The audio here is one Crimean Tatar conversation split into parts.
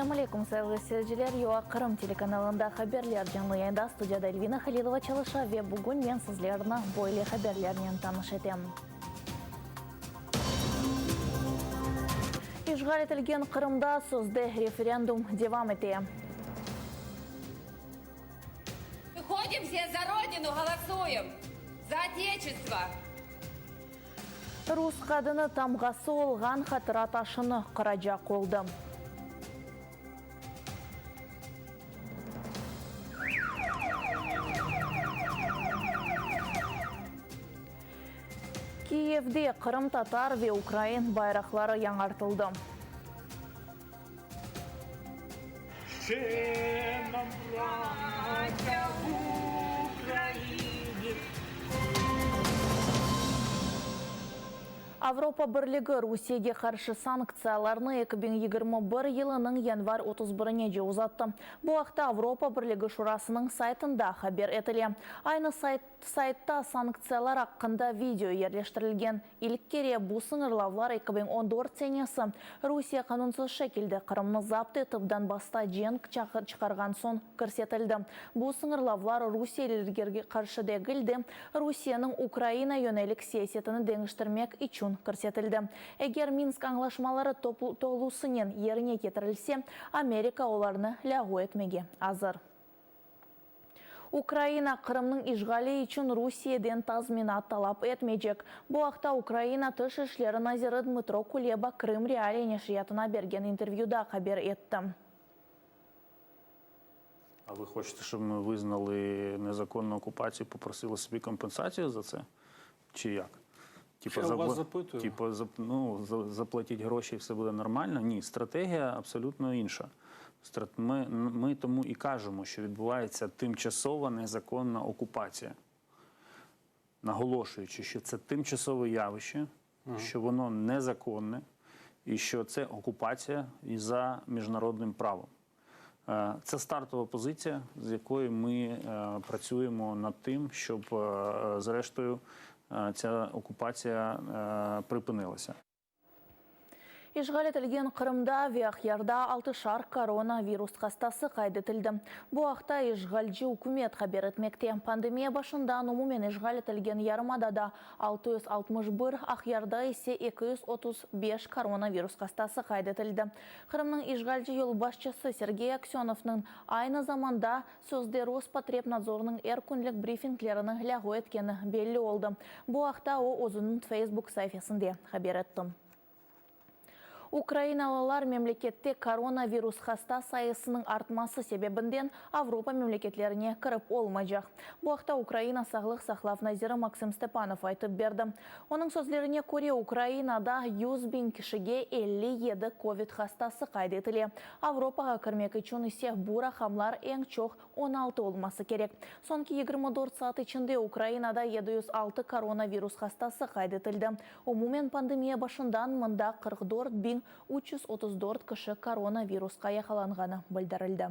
Selâm aleykum, sayğılı seyirciler! UA Qırım telekanalında haberler canlı yayında, studiyada Elvina Halilova çalışa ve bugün men sizlerni böyle haberlernen tanış etem. İşğal etilgen Qırımda sözde referendum devam ete. Выходим все за Родину, голосуем! За Отечество! Rus qadını tamğası olğan hatıra taşını qıracaq oldı. Kiyevde qırımtatar ve ukrain bayraqları yañartıldı. Ще нам, bratya, v Ukraiні. Avropa Birligi Rusiyege qarşı sanktsiyalarnı 2021 yılınıñ yanvar 31 inece uzattı. Bu aqta Avropa Birligi Şurasınıñ saytında haber etile. Aynı sayt Saytta sanktsiyalar aqqında video yerleştirilgen. İlk kere bu sıñırlavlar 2014 senesi Rusiye qanunsız şekilde Qırımnı zapt etip Donbassta cenk çıqarğan soñ kirsetildi. Bu sıñırlavlar rusiyelilerge qarşı degil de, Rusiyeniñ Ukraina yönelik siyasetini deñiştirmek içün kirsetildi. Eger Minsk añlaşmaları tolusınen yerine ketirilse, Amerika olarnı lâğu etmege azır. Ukraina Qırımnıñ işğali içün Rusiyeden tazminat talap etmeycek. Bu aqta Ukraina Tış işleri naziri Dmıtro Kuleba Krım Realii neşriyatına bergen intervyuda haber etti. А ви хочете, щоб ми визнали незаконну окупацію, попросили собі компенсацію за це? Чи як? Типа, Я у вас забла- запитую. Типа, зап- ну, за- заплатіть гроші і все буде нормально? Ні, стратегія абсолютно інша. Страт- Ми, ми тому і кажемо, що відбувається тимчасова незаконна окупація. Наголошуючи, що це тимчасове явище, що воно незаконне і що це окупація і за міжнародним правом. Е, Це стартова позиція, з якою ми е, працюємо над тим, щоб е, зрештою е, ця окупація е, припинилася. İşğal etilgen Qırımda ve Aqyarda altışar koronavirus hastası qayd etildi. Bu aqta işğalci ükümet haber etmekte. Pandemiya başından umumen işğal etilgen yarımadada 661, Aqyarda ise 235 koronavirus hastası qayd etildi. Qırımnıñ işğalci yolbaşçısı Sergey Aksönovnıñ aynı zamanda sözde Rospotrebnadzornıñ er künlik brifinglerini lâğu etkeni belli oldı. Bu aqta o özüniñ Facebook saifesinde haber etti. Ukrainalılar memlekette koronavirus hasta sayısınıñ artması sebebinden Avropa memleketlerine kirip olmaycaq. Bu aqta Ukraina sağlıq saqlav naziri Maksım Stepanov aytıp berdi. Onıñ sözlerine köre, Ukrainada 100 biñ kişige 57 kovid hastası qayd etile, Avropağa kirmek içün ise bu raqamlar eñ çoq 16 olması kerek. Soñki 24 saat içinde Ukrainada 706 koronavirus hastası qayd etildi. Umumen pandemiya başından mında 44 334 kişi koronavirusqa yaqalanğanı bildirildi.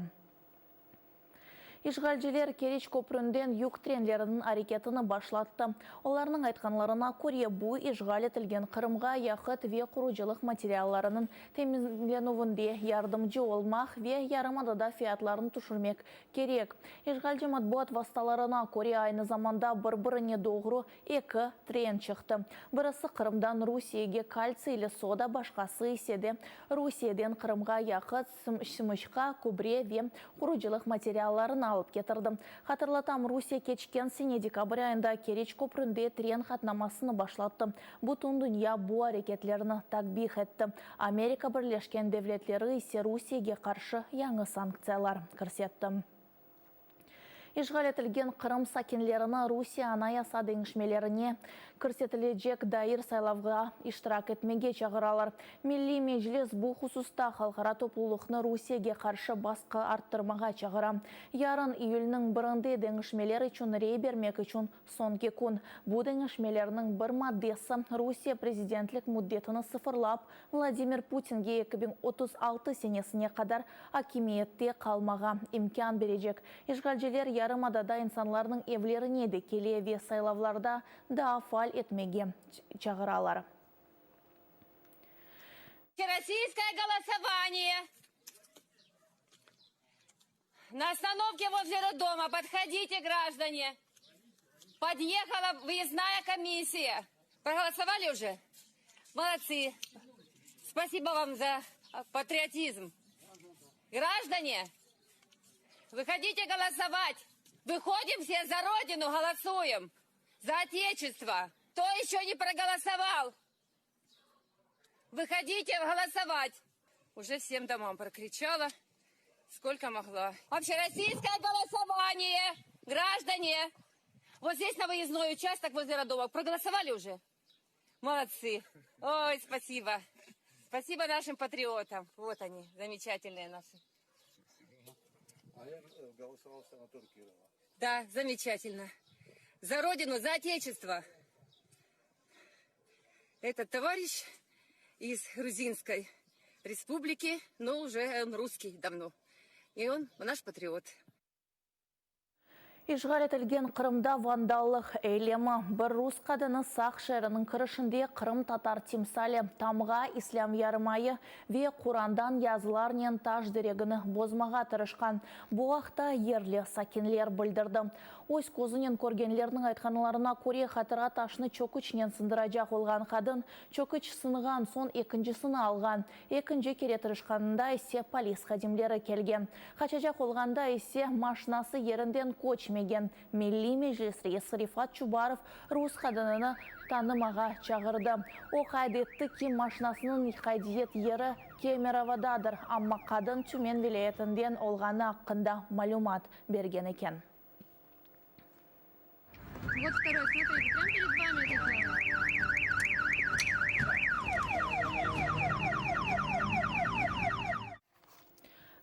İşğalciler Keriç köpründen yük trenleriniñ areketini başlattı. Olarnıñ aytqanlarına köre, bu işğal etilgen Qırımğa yaqıt ve qurucılıq materiallarınıñ teminlenüvinde yardımcı olmaq ve yarımadada fiyatlarnı tüşürmek kerek. İşğalci matbuat vastalarına köre, aynı zamanda bir-birine doğru eki tren çıqtı. Birisi Qırımdan Rusiyege kaltsiyli soda, başqası ise de Rusiyeden Qırımğa yaqıt, sımışqa, kübre ve qurucılıq materiallarını alıp ketirdi. Hatırlatam, Rusiye keçken sene dekabr ayında Keriç köpründe tren qatnamasını başlattı. Bütün dünya bu areketlerni takbih etti. Amerika Birleşken Devletleri ise Rusiyege qarşı yañı sanktsiyalar kirsetti. İşğal etilgen Qırım sakinlerini Rusiye Anayasa deñişmelerine kirsetilecek dair saylavğa iştirak etmege çağıralar. Milliy Meclis bu hususta halqara toplulıqnı Rusiyege qarşı basqı arttırmağa çağıra. Yarın, iyülniñ birinde deñişmeler içün rey bermek içün soñki kün. Bu deñişmelerniñ bir maddesi Rusiye prezidentlik müddetini sıfırlap, Vladimir Putinge 2036 senesine qadar akimiyette qalmağa imkân berecek. İşğalciler yarımadada insanlarnıñ evlerine de kele ve saylavlarda daa faal etmege çağıralar. Всероссийское голосование. На остановке возле роддома подходите, граждане. Подъехала выездная комиссия. Проголосовали уже? Молодцы. Спасибо вам за патриотизм. Граждане, выходите голосовать. Выходим все за Родину, голосуем. За Отечество. Кто еще не проголосовал? Выходите голосовать. Уже всем домам прокричала, сколько могла. Общероссийское голосование. Граждане, вот здесь на выездной участок возле роддома. Проголосовали уже? Молодцы. Ой, спасибо. Спасибо нашим патриотам. Вот они, замечательные наши. А я голосовал сенатор Кирова. Да, замечательно. За Родину, за Отечество. Этот товарищ из Грузинской республики, но уже он русский давно. И он наш патриот. İşğal etilgen Qırımda vandallıq eylemi. Bir rus qadını Saq şeeriniñ kirişinde qırımtatar timsali, tamğa, İslâm yarımayı ve Qurandan yazılarnen taş diregini bozmağa tırışqan. Bu aqta yerli sakinler bildirdi. Öz közünen körgenlerniñ aytqanlarına köre, hatıra taşnı çöküçnen sındıracaq olğan qadın, çöküç sınğan soñ ekincisini alğan. Ekinci kere tırışqanında ise polis hadimleri kelgen. Qaçacaq olğanda ise maşinası yerinden köçmegen. Milliy Meclis reisi Refat Çubarov rus qadınını tanımağa çağırdı. O qayd etti ki, maşinasınıñ qaydiyet yeri Kemerovodadır, amma qadın Tümen vilâyetinden olğanı aqqında malümat bergen eken. Вот второй, смотрите, прямо перед вами это делают.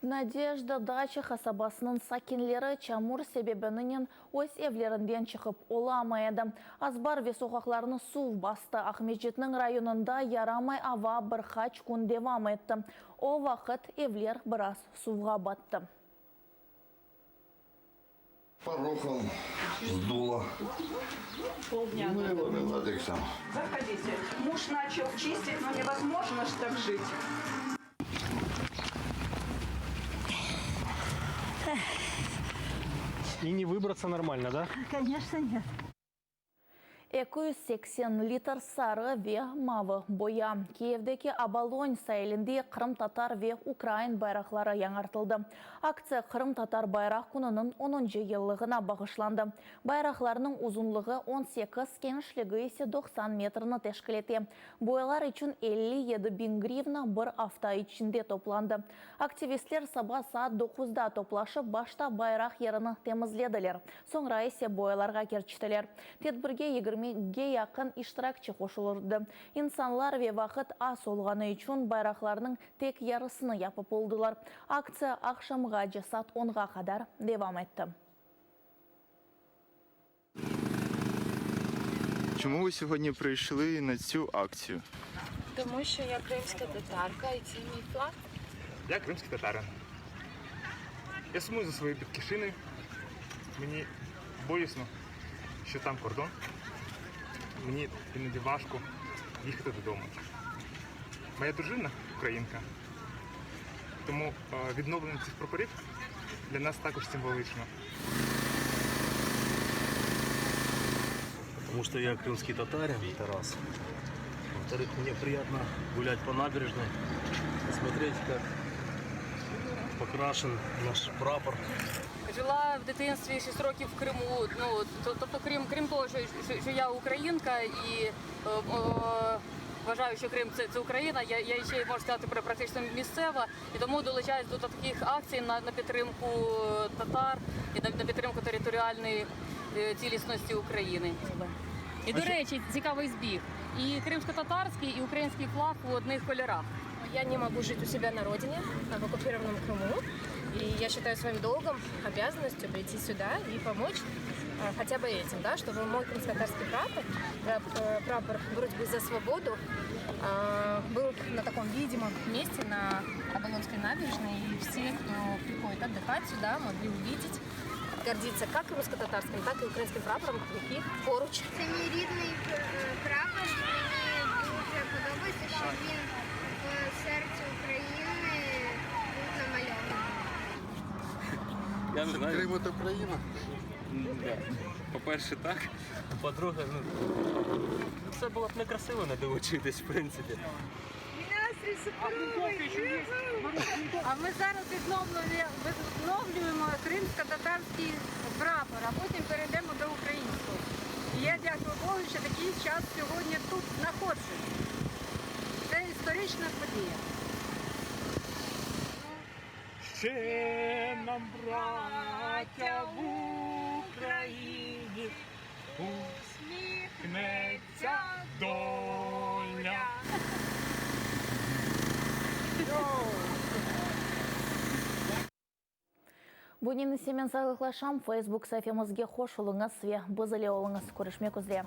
Nadejda daça qasabasınıñ sakinleri çamur sebebinen öz evlerinden çıqıp olamay edi. Azbar ve soqaqlarnı suv bastı. Aqmescitniñ rayonında yaramay ava bir qaç kün devam etti. O vaqıt evler biraz suvğa battı. Порохом сдуло. Полдня. Ну, и вот сам. Заходите. Муж начал чистить, но невозможно ж так жить. И не выбраться нормально, да? Конечно, нет. 280 litr sarı ve mavı boya. Kiyevdeki Obolon sailinde qırımtatar ve ukrain bayraqları yañartıldı. Aktsiya Qırımtatar bayraq kününiñ onuncı yıllığına bağışlandı. Bayraqlarnıñ uzunlığı 18, kenişligi ise 90 metrni teşkil ete. Boyalar içün 57 biñ grivna bir afta içinde toplandı. Aktivistler saba saat doquzda toplaşıp, başta bayraq yerini temizlediler, soñra ise boyalarğa keçtiler. Tedbirge 20ge yaqın iştirakçi qoşuldı. İnsanlar ve vaqıt az olğanı içün bayraqlarnıñ tek yarısını yapıp oldılar. Aktsiya aqşamğace saat 10ğa qadar devam etti. Чому ви сьогодні прийшли на цю акцію? Тому що я кримська татарка і це мій флаг. Я кримський татарин. Я сумую за своєю батьківщиною. Мені болісно, що там кордон. Мені іноді важко їхати додому. Моя дружина українка. Тому е, відновлення цих прапорів для нас також символічно. Потому что я крымский татарин, это раз. Во-вторых, мне приятно гулять по набережной, смотреть, как покрашен наш прапор. Жила в дитинстві 6 років в Криму. Ну тобто, крім крім того, що, що, що я українка і е, е, вважаю, що Крим це, це Україна. Я, я ще можу сказати про практично місцева, і тому долучаюсь до таких акцій на, на підтримку татар і на, на підтримку територіальної е, цілісності України. І до речі, цікавий збіг. І кримсько-татарський, і український флаг у одних кольорах. Я не могу жить у себя на родине, в оккупированном Крыму. И я считаю своим долгом, обязанностью прийти сюда и помочь э, хотя бы этим, да, чтобы мой крымско-татарский прапор, э, прапор борьбы за свободу, э, был на таком видимом месте на Оболонской набережной, и все, кто приходит отдыхать сюда, могли увидеть, гордиться как крымско-татарским, так и украинским прапором, яких поруч. Це мій рідний прапор. Мені дуже подобається, що він в серці України був намальований. Я не знаю. Крым это Украина. Да. По-перше, так. По-друге, ну це було б некрасиво не долучитись, в принципі. Настрій суперовий! А ми зараз відновлюємо, відновлюємо кримсько-татарський прапор, а потім перейдемо до українського. І я дякую Богу, що такий час сьогодні тут знаходжусь. Це історична подія. Ще нам, браття, в Україні усміхнеться доля. Bunıñ ile men sağlıqlaşam, Facebook saifemizge qoşulıñız ve biz ile oluñız. Körüşmek üzre.